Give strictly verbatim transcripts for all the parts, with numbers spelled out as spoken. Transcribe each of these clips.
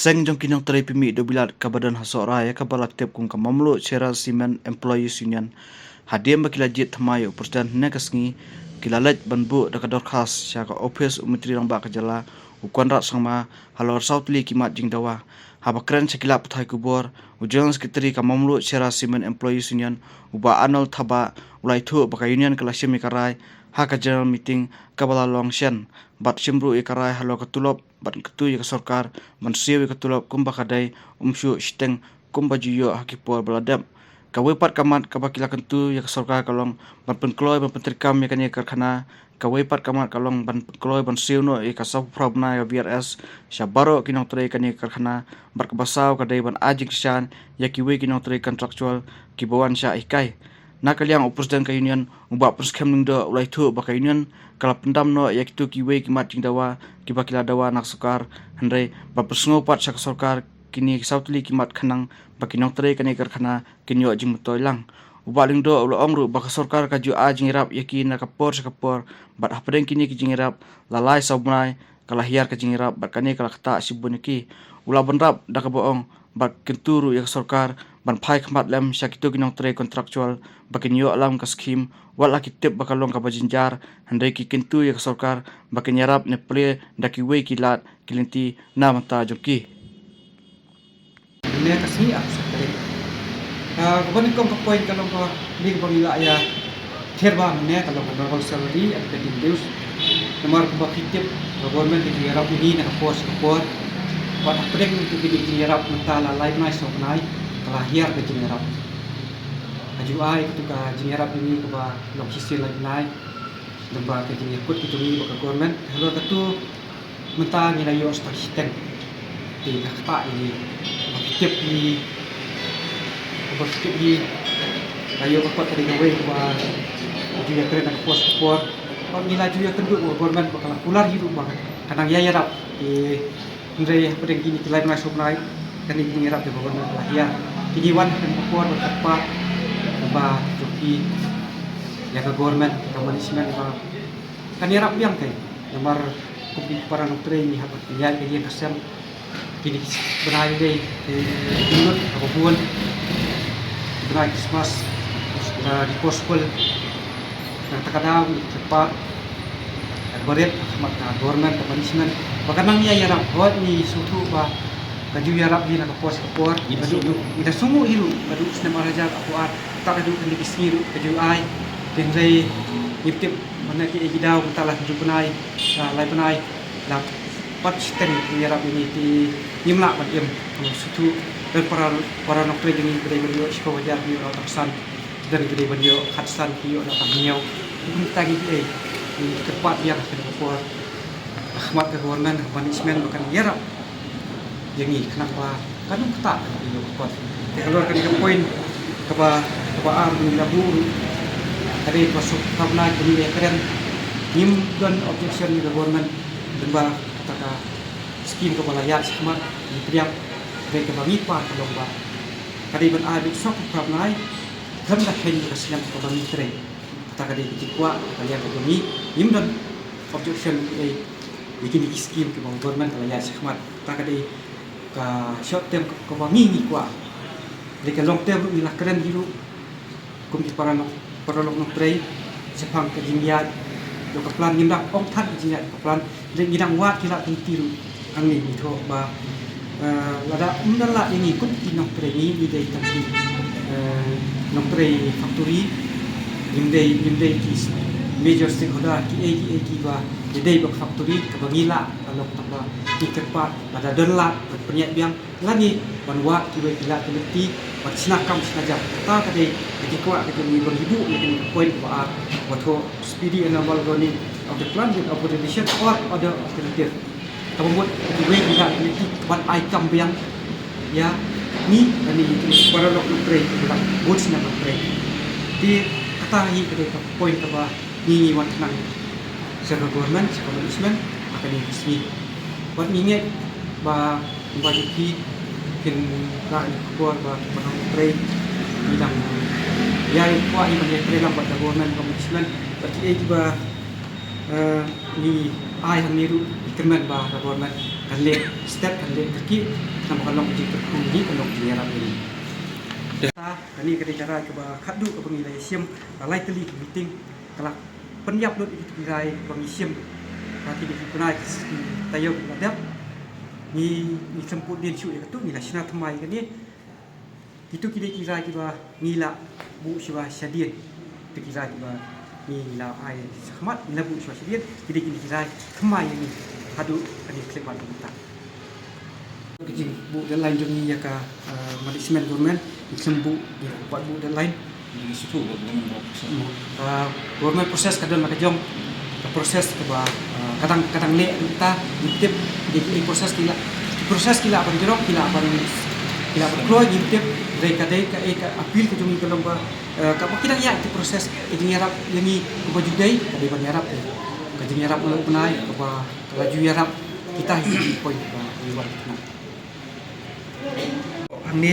Seng jong ki nongtrei pynmih dewbilat kaba don ha Sohra, ïa kaba la tip kum ka Mamluh Cherra Cement Employees Union, hadien ba ki la jied thymmai ïa u president hynne ka sngi, ki la leit ban buh da ka dorkhas sha ka ophis u Myntri Rangbah ka jylla, u Conrad Sangma, halor saw tylli ki mat jingdawa. Haba kren sha ki lad pathai khubor, u General Secretary ka Mamluh Cherra Cement Employees Union, u Bah Arnold Thabah, u la ïathuh ba ka union ka la shim ïa ka rai ha ka general meeting kaba la long shen, bad shim ruh ïa ka rai halor ka tulop, bad kyntu ïa ka sorkar ban siew ïa ka tulop kumba ka dei, ym shu shiteng kumba ju ïoh ha ki por ba la dep. Kawei pat ka mat kaba ki la kyntu ïa ka sorkar ka long ban pynkloi ban pyntreikam ïa kane ka karkhana. Kawei pat ka mat ka long ban pynkloi ban siew noh ïa ka sawphew phra bnai ka V R S sha baroh ki nongtrei kane ka karkhana, bad kaba saw ka dei ban ai jingkyrshan ïa kiwei ki nongtrei contractual kiba wan shah hikai. Na ka liang u president ka union, u Bah Pynskhem Lyngdoh, u la ïathuh ba ka union ka la pyndam noh ïa kito kiwei ki mat jingdawa kiba ki la dawa na ka sorkar, hynrei ban pynsngew pat sha ka sorkar kine ki saw tylli ki mat khnang ba ki nongtrei kane ka karkhana kin ïoh jingmyntoi lang. U Bah Lyngdoh u la ong ruh ba ka sorkar ka ju ai jingïarap ïa ki na ka por sha ka por, bad hapdeng kine ki jingïarap la lai saw bnai ka la hiar ka jingïarap bad kane ka la ktah shibun ïa ki. U la bynrap da kaba ong bad kyntu ruh ïa ka sorkar ban phai khmat lem sha kito ki nongtrei contractual ba kin ïoh lam ka skhim, wat la ki tip ba ka long kaba jynjar, hynrei ki kyntu ïa ka sorkar ba kin ïarap ne plie da kiwei ki lad ki lynti na bynta jong ki. Mynne ka sngi ar sa tarik. Ah, kaba nyngkong ka point ka long ba, kaba ngi la ïa ther ba mynne ka long ka normal salary and pending dues. Namar kumba phi tip, ka government ka ju ïarap ïa ngi na ka por sha ka por. Bad hapdeng kine ki jingïarap mynta la lai bnai saw bnai ka la hiar ka jingïarap. Ka ju ai katu ka jingïarap ïa ngi kaba long shisien lai bnai. Namar ka jingïakut ka jong ngi bad ka government halor katu mynta ngi la ïoh sa tang shiteng. Te ka ktah ïa ngi. Ba phi tip ngi, ba phi tip ngi la ïoh ka kot ka dei kawei kaba ju ïakren na ka por sha ka por. Bad ngi la ju ïakynduh bad ka government ba ka la kular hi ruh ba ka nang ïa ïarap. Te hynrei hapdeng kine ki lai bnai saw bnai kane ka jingïarap jong ka government ka la hiar. Te ngi wan ha kane ka por ban kyrpad ba jong ki ïa ka government, ka management ba kan ïarap biang kein. Namar kum ki para nongtrei ngi hap ban pynïaid ka ïing ka sem. Kine ki bnai dei ki lut kaba bun, bnai Christmas, bnai disposable. Nangta ka daw ngi kyrpad ha kaba rit ha khmat ka government, ka management ba kan nang ïa ïarap. Hooid ngi sngewthuh ba ka ju ïarap hi na ka por sha ka por. Ngi da sngewthuh hi ruh, naduh snem ar hajar arphew ar, tad haduh kine ki sngi ruh ka ju ai. Hynrei ngim tip mano kiei ki daw, mynta la hynriew bnai, la lai bnai la pat shiteng ki ïarap ïa ngi, te ngim lah ban im. Ngi sngewthuh don para, para nongtrei jong ngi ba dei ban ïoh shiphew hajar ki ïoh tang san, don ba dei ban ïoh khatsan ki ïoh tang hynñiew. Te kumta ngi kiei, ngi kyrpad biang ha kane ka por ha khmat ka government, ka management ba kan ïarap ïa ngi khnang ba kan ym ktah ka ïoh ka kot. Te halor kane ka point kaba, kaba ar ngi la buh ruh ka dei kaba suk ka bnai kaba ngi ïakren. Ngim don objection ïa ka government, tangba kata ka skim kaba la ïaid shakhmat ngi pdiang, ka dei kaba ngi pan ka long ba ka dei ban ai beit sawphew phra bnai khlem da kheiñ ïa ka snem kaba ngi trei. Kata ka dei ka jingkwah ka liang ka jong ngi, ngim don objection ïa, ïa kine ki skim kiba government ka la ïaid shakhmat. Kata ka dei ka short term kaba ngi ngi kwah. Dei ka long term ruh ngi la kren hi ruh kum ki para nok, para lok nongtrei shaphang ka jingïaid jong ka plan. Ngim dang ong than ka jingïaid ka plan, dei ngi dang wad ki lad ki lynti ruh. Hangne ngi thoh ba, eh, lada ym don lad ïa ngi kum ki nongtrei, ngi, ngi dei tang ki, eh, nongtrei factory, ngim dei, ngim dei ki major stakeholder, kiei kiei kiba ïadei bad factory kaba ngi lah ka long tang ba ngi kyrpad lada don lad ban pynïaid biang, lane ban wad kiwei ki lad ki lynti ban shna kam shna jam. Kata ka dei ka jingkwah ka jong ngi ba ngi buh ïa kane ka point kaba ar, ba thoh speedy and normal running of the plant with accommodation or other alternative. Kaba mut kiwei ki lad ki lynti ban ai kam biang ïa ngi lane ïa ki para lok nongtrei kiba la bun snem ban trei. Te kata hi ka dei ka point kaba ngi ngi wan khnang sha ka government, sha ka management ha kane ka sngi. Bad ngi ngeit ba kumba jong phi phin rah ïa ka khubor ba ki para nongtrei ngi dang ïai kwah hi ban ïatrei lang bad ka government, ka management, bad kiei kiba, eh, ngi Ai hangne ruh i kyrmen ba ka government kan leh step, kan leh kyrkieh, namar ka long ka jingkyrkhu ïa ngi, ka long ka jingïarap ïa ngi. Te kane ka dei ka rai kaba khatduh kaba ngi la ïashem, la lai tylli ki meeting, ka la pynïap lut ïa kito ki rai ba ngi shem. Ba kine ki bnai ki taïew ki la dep, ngi, ngi sngewbha dien shuh ïa katu, ngi la shna thymmai ïa kane. Kito ki dei ki rai kiba ngi la buh shuwa shadien. Kito ki rai kiba ngi la ai shakhmat, ngi la buh shuwa shadien. Ki dei kine ki rai thymmai ïa ngi haduh kane ka khyllipmat ka bynta. Ka jingbuh deadline jong ngi ïa ka, eh, management government, ngi sngewbha buh, ngi buh deadline. Ngi sngewbha buh government process. Ah, government process ka don la ka jong, ka process kaba, ah, ka dang, ka dang leh mynta, ngi tip, ki, ki process ki la, ki process ki la ban jrong, ki la ban, ki la ban kloi, ngi tip, dei ka dei ka, eh, ka appeal ka jong ngi ka long ba, eh, kaba ki dang ïaid ki process, eh, jingïarap ïa ngi kaba ju dei, ka dei ban ïarap ïa ngi. Ka jingïarap na u bnai, kaba ka la ju ïarap kita hi ki point ba ngi wan. Hangne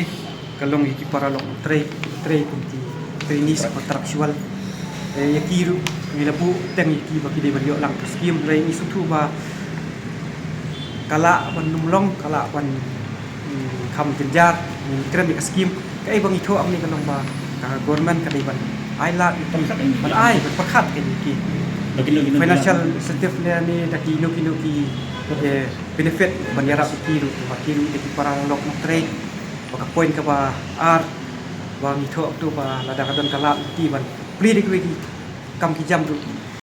ka long ïa ki paralok trei, trei kum ki trainees sa contractual. Eh, ïa ki ruh ngi la buh teng ïa ki ba ki dei ban ïoh lang ka scheme, hynrei ngi sngewthuh ba ka lah ban ym long, ka lah ban, mm, kham jynjar, ngi kren ïa ka scheme. Kaei ba ngi thoh hangne ka long ba ka government ka dei ban ai lad ïa ki, ban ai, ban pyrkhat ïa ki. Financial incentive lane da kino kino ki, eh, benefit ban ïarap ïa ki ruh, ba ki ruh dei ki paralok nongtrei. Ba ka point kaba ar ba ngi thoh tu ba lada ka don ka lad ïa ki ban plie degree ki kam ki jam ruh.